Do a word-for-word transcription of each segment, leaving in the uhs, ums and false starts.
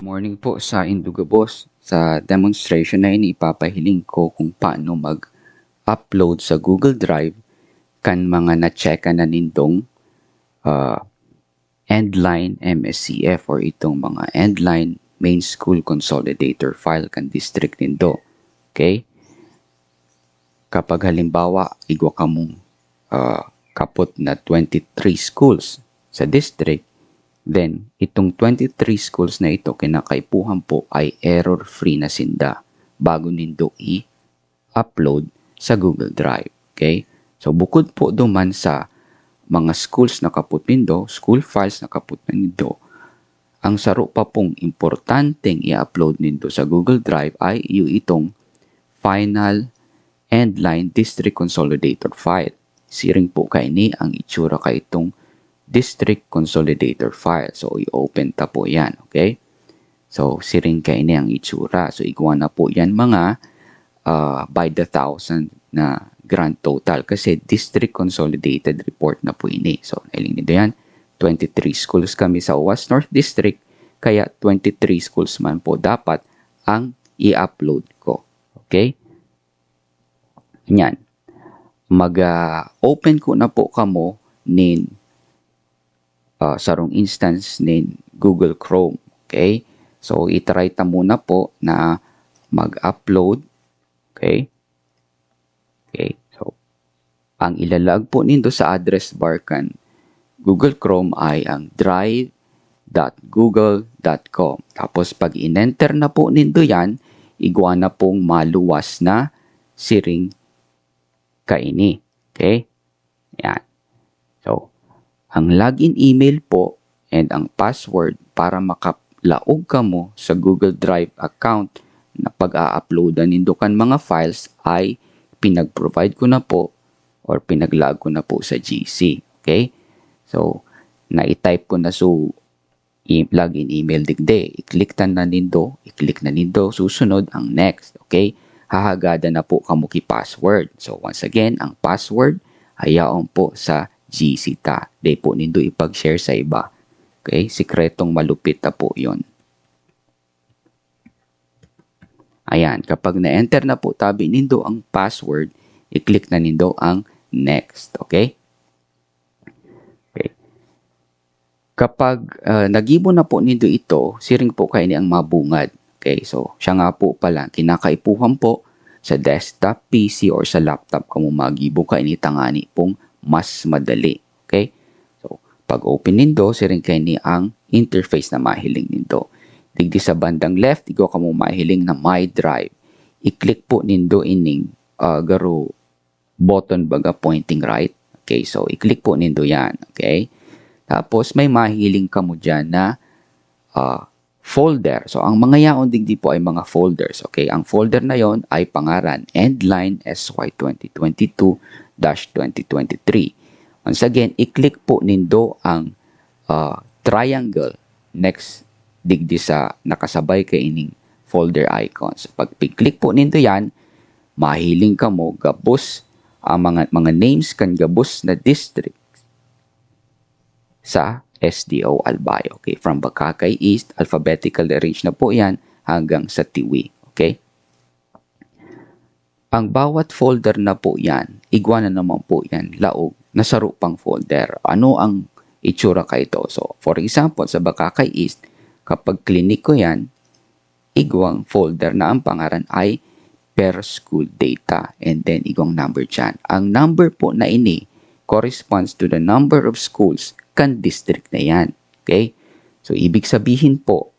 Morning po sa Indugabos. Sa demonstration na ini, ipapahiling ko kung paano mag-upload sa Google Drive kan mga na-checkan na nindong uh, Endline M S C F or itong mga Endline Main School Consolidator file kan district nindo. Okay? Kapag halimbawa, igwa kamong uh, kapot na twenty-three schools sa district, then itong twenty-three schools na ito, kinakaipuhan po ay error-free na sinda bago nindo i-upload sa Google Drive. Okay? So, bukod po duman sa mga schools na kapot nindo, school files na kapot na nindo, ang saro pa pong importanteng i-upload nindo sa Google Drive ay yung itong final Endline District Consolidator file. Siring po kaini ang itsura kaitong District Consolidator file. So, i-open ta po yan, okay? So, siring kaini ang itsura. So, igwa na po yan mga uh, by the thousand na grand total kasi district consolidated report na po ini. So, nailing nito yan. twenty-three schools kami sa Oas North District, kaya twenty-three schools man po dapat ang i-upload ko. Okay? Yan. Mag-open ko na po kamo nin uh, sarong instance nin Google Chrome. Okay? So, itry ta muna po na mag-upload. Okay? Okay. So, ang ilalag po nindo sa address bar kan Google Chrome ay ang drive.google.com. Tapos pag in-enter na po nindo yan, igwa na pong maluwas na siring kaini. Okay? Yan. So, ang login email po and ang password para makalaog kamo sa Google Drive account na pag-a-uploadan nindo kan mga files ay pinag-provide ko na po or pinaglaag ko na po sa G C. Okay? So, na-type ko na so i-, login email digdi. I-click ta na nindo, i-click na nindo, susunod ang next. Okay? Hahagadan na po kamo ki password. So, once again, ang password, hayaon po sa G C ta. Di po nindo ipag-share sa iba. Okay? Sikretong malupit na po yon. Ayan, kapag na-enter na po tabi nindo ang password, i-click na nindo ang next, okay? Okay. Kapag uh, nagibo na po nindo ito, siring po kaini ang mabungad. Okay, so siya nga po pala, kinakaipuhan po sa desktop P C or sa laptop kamo magibo kaini tangani pong mas madali. Okay? So, pag-open nindo, siring kaini ang interface na mahiling nindo. Digdi sa bandang left, igwa kamo mahiling na My Drive. I-click po nindo ining uh, garo button baga pointing right. Okay, so i-click po nindo yan. Okay? Tapos may mahiling kamo dyan na uh, folder. So, ang mga yaon digdi po ay mga folders. Okay, ang folder na yon ay pangaran Endline S Y twenty twenty-two dash twenty twenty-three. Once again, i-click po nindo ang uh, triangle next digdi sa nakasabay kaining folder icons. Pag pig-click po nindo yan, mahiling kamo gabos ang mga, mga names kan gabos na district sa S D O Albay. Okay, from Bacacay East, alphabetical arrange na po yan hanggang sa Tiwi. Okay? Ang bawat folder na po yan, igwa na naman po yan, laog na saro pang folder. Ano ang itsura kaito? So, for example, sa Bacacay East, kapag click ko yan, igwang folder na ang pangaran ay per school data and then igwang number dyan. Ang number po na ini corresponds to the number of schools kan district na yan. Okay? So, ibig sabihin po,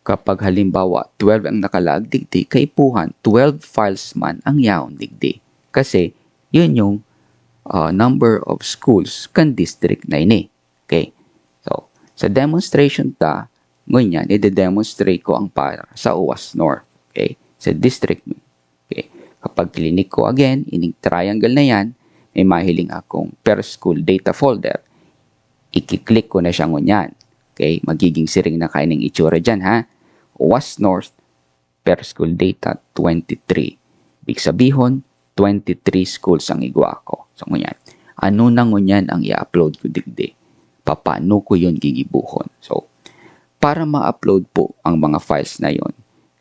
kapag halimbawa twelve ang nakalaag digdi, kaipuhan twelve files man ang yaon digdi. Kasi yun yung uh, number of schools kan district na ini. Okay. So, sa demonstration ta, ngunyan, i-demonstrate ko ang para sa Oas North. Okay. Sa district. Okay. Kapag click ko again, ining triangle na yan, may mahiling akong per school data folder. I-click ko na siya ngunyan. Okay, magiging siring na kaining itsura dyan ha. Oas North per school data twenty-three. Ibig sabihin, twenty-three schools ang igwa ko. So, ngunyan, ano na ngunyan ang i-upload ko digdi? Paano ko yun gigibuhon? So, para ma-upload po ang mga files na yon,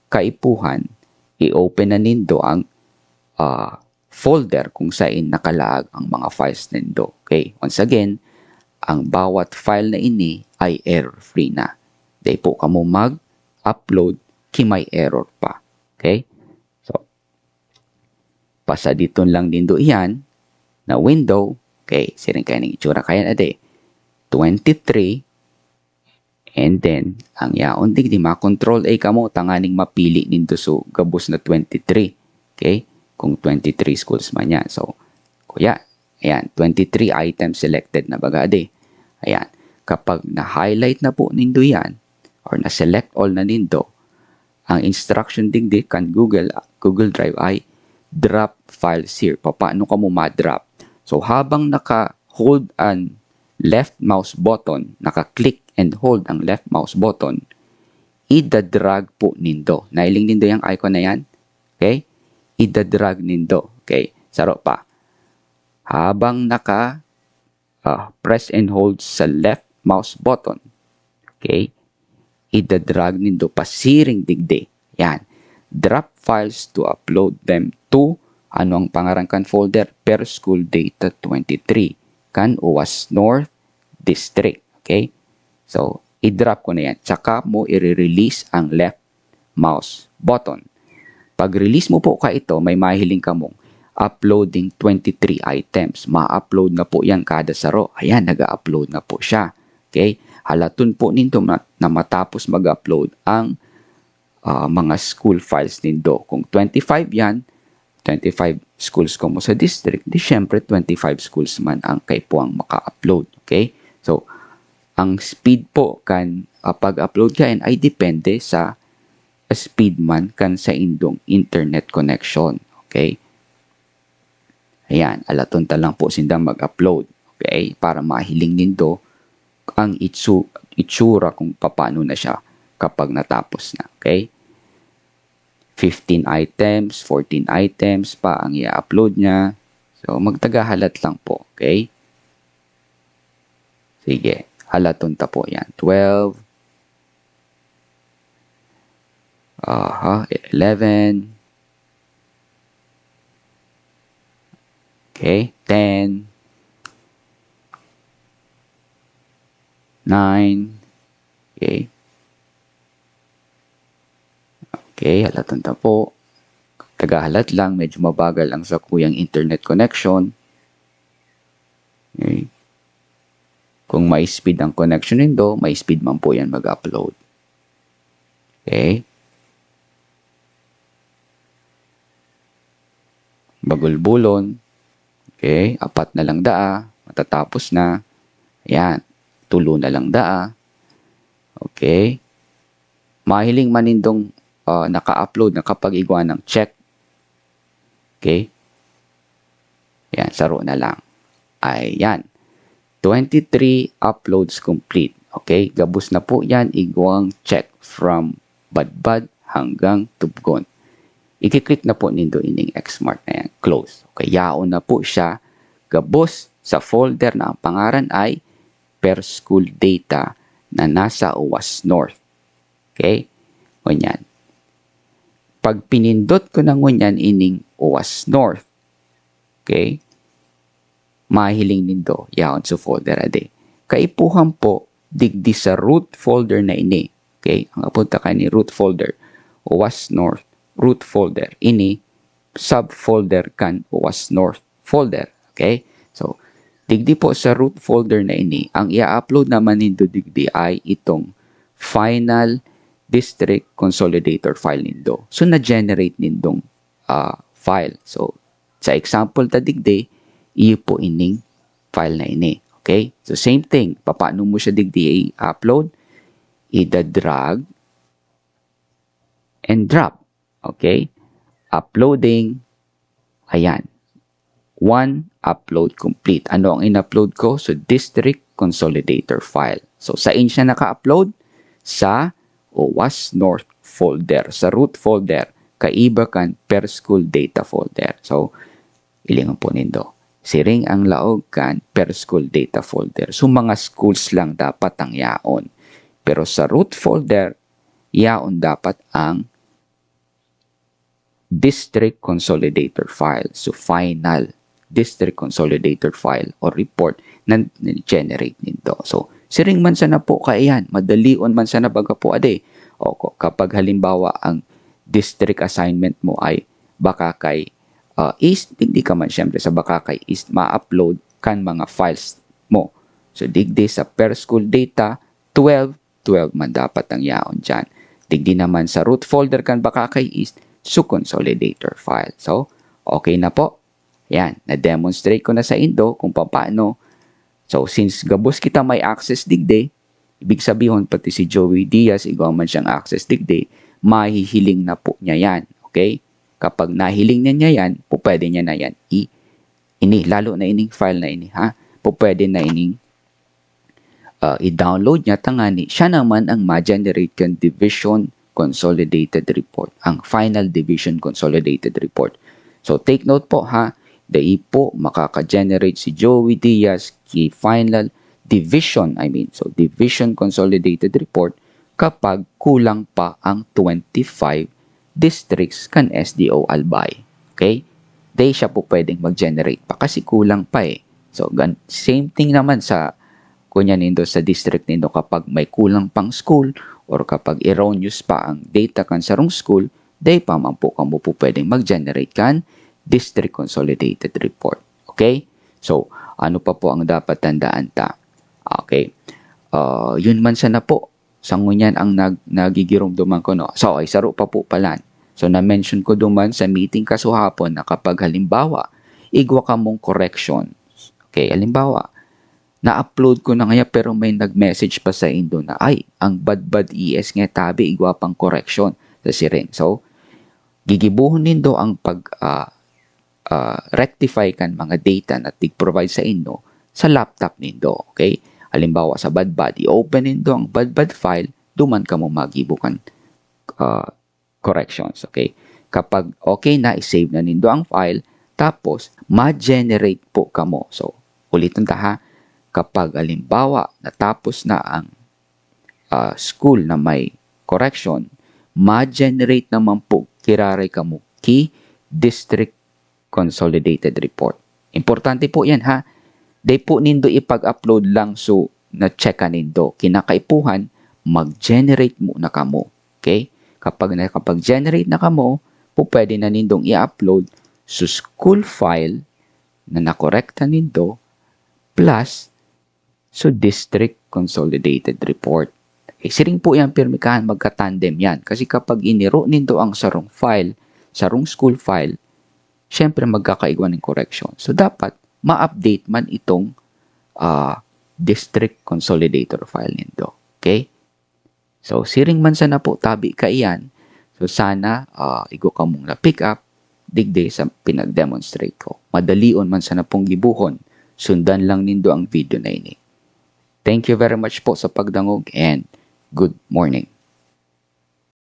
kaipuhan, i-open na nindo ang, ah, folder kung sain nakalaag ang mga files nindo. Okay? Once again, ang bawat file na ini ay error-free na. Dai po kamo mag-upload ki may error pa. Okay? So, pasaditon lang nindo iyan na window. Okay, siring kaini ang itsura kayan, ade. Twenty-three. And then, ang yaon digdi, ma-control A kamo tanganing mapili nindo so gabos na twenty-three. Okay? Kung twenty-three schools man yan. So, kuya, ayan, twenty-three items selected na baga, ade. Ayan. Kapag na-highlight na po nindo yan, or na-select all na nindo, ang instruction digdi kan Google, Google Drive ay drop files here. Papaano kamo ma-drop? So, habang naka-hold an left mouse button, naka-click and hold ang left mouse button, ida-drag po nindo. Nailing nindo yung icon na yan? Okay? Ida-drag nindo. Okay? Saro pa. Habang naka, ah, press and hold sa left mouse button, okay? Ida-drag nindo pasiring digdi. Yan. Drop files to upload them to, ano ang pangaran kan folder? Per School Data twenty-three, kan Oas North District. Okay? So, i-drop ko na yan. Tsaka mo i-release ang left mouse button. Pag-release mo po ka ito, may mahiling kamong uploading twenty-three items. Ma-upload na po yan kada saro. Ayan, nag-upload na po siya. Okay? Halaton po nindo ma- na matapos mag-upload ang, ah, mga school files nindo. Kung twenty-five yan, twenty-five schools kamo sa district, di syempre twenty-five schools man ang kaipuhang maka-upload. Okay? So, ang speed po kan, ah, pag-upload kayan ay depende sa speed man kan saindong internet connection. Okay? Ayan, halaton ta lang po sindang mag-upload. Okay? Para mahiling nindo ang itsu-, itsura kung papaano na siya kapag natapos na. Okay? Fifteen items, fourteen items pa ang i-upload niya. So, magtagahalat lang po. Okay? Sige, halaton ta po yan. Twelve. Aha, eleven. Okay, ten. Nine. Okay. Okay, halaton ta po. Tagahalat lang, medyo mabagal ang sakuyang internet connection. Okay. Kung ma-speed ang connection nindo, ma-speed man po yan mag-upload. Okay. Bagulbulon. Okay, apat na lang daa, matatapos na. Ayan, tulo na lang daa. Okay. Mahiling man nindong, ah, naka-upload na kapag igwa ng check. Okay. Ayan, saro na lang. Ayan. Twenty-three uploads complete. Okay, gabos na po yan. Igwang check from badbad hanggang tubgon. Iki-click na po nindo ining X mark na yan. Close. Okay, yaon na po siya. Gabos sa folder na ang pangaran ay per school data na nasa Oas North. Okay? Ngunyan. Pag pinindot ko na ngunyan ining Oas North, okay? Mahiling nindo, yaon sa folder ade. Kaipuhan po, digdi sa root folder na ini. Okay? Ang apunta ka ni root folder, Oas North root folder. Ini, subfolder kan Oas North folder. Okay? So, digdi po sa root folder na ini, ang i-upload naman nindo digdi ay itong final district consolidator file nindo. So, na-generate nindong, ah, file. So, sa example ta digdi, iyo po ining file na ini. Okay? So, same thing. Papaano mo siya digdi i-upload? Ida-drag and drop. Okay? Uploading. Ayan. One upload complete. Ano ang in-upload ko? So, district consolidator file. So, sain siya naka-upload? Sa Oas North folder, sa root folder, kaiba kan per school data folder. So, ilingon po nindo. Siring ang laog kan per school data folder. So, mga schools lang dapat ang yaon. Pero sa root folder, yaon dapat ang district consolidator file. So, final district consolidator file or report na generate nindo. So, siring man sana po kaiyan, madalion man sana baga po ade. O ko- kapag halimbawa ang district assignment mo ay Bacacay uh, East, hindi ka man syempre sa Bacacay East ma-upload kan mga files mo. So, digdi sa per school data, twelve, twelve man dapat ang yaon dyan. Digdi naman sa root folder kan Bacacay East, so consolidator file. So, okay na po. Yan, na-demonstrate ko na sa indo kung paano. So, since gabos kita may access digdi, ibig sabihin pati si Joey Diaz, igwa man siyang access digdi, mahihiling na po niya yan. Okay? Kapag nahiling na niya yan, po pwede niya na yan i ini, lalo na ining file na ini, ha? Po pwede na ining uh, i-download niya tangani siya naman ang ma-generate kan division consolidated report, ang final division consolidated report. So take note po ha, dai po makaka-generate si Joey Diaz ki final division, I mean, so division consolidated report kapag kulang pa ang twenty-five districts kan S D O Albay. Okay? Dai siya po pwedeng mag-generate pa kasi kulang pa eh. So, gan- same thing naman sa kunya nindo sa district nindo kapag may kulang pang school or kapag erroneous pa ang data kan sarong school, dai pa man po kamo po pwedeng mag-generate kan district consolidated report. Okay? So, ano pa po ang dapat tandaan ta? Okay. Uh, yun man sana po. Sa ngunyan ang nag, nagigiromdoman ko, no? So, ay saro pa po palan. So, na-mention ko duman sa meeting kasuhapon na kapag halimbawa, igwa kamong correction. Okay, halimbawa, na-upload ko na ngaya pero may nag-message pa sa indo na, "Ay, ang Badbad E S nga tabi, igwa pang correction," sa siring. So, gigibuhon nindo ang pag, ah, ah, rectify kan mga data na tig-provide sa indo sa laptop nindo, okay? Halimbawa, sa Badbad, i-open nindo ang Badbad file, duman kamo magibo kan, ah, corrections, okay? Kapag okay na, i-save na nindo ang file, tapos ma-generate po kamo. So, ulitin ta ha, kapag halimbawa, natapos na ang, ah, school na may correction, ma-generate naman po giraray kamo ki district consolidated report. Importante po yan ha. Dai po nindo ipag-upload lang so na-check nindo. Kinakaipuhan, mag-generate muna kamo. Okay? Kapag nakapag-generate na kamo, po pwede na nindong i-upload sa school file na nakorekta nindo plus so district consolidated report. Okay, siring po yan, pirmi kahan, magka-tandem yan. Kasi kapag iniro nindo ang sarong file, sarong school file, syempre magkakaigwa ng correction. So, dapat ma-update man itong ah, district consolidator file nindo. Okay? So, siring man sana po tabi kaiyan. So, sana ah, igwa kamong na-pick up digdi sa pinag-demonstrate ko. Madalion man sana pong gibuhon. Sundan lang nindo ang video na ini. Thank you very much po sa pagdangog and good morning.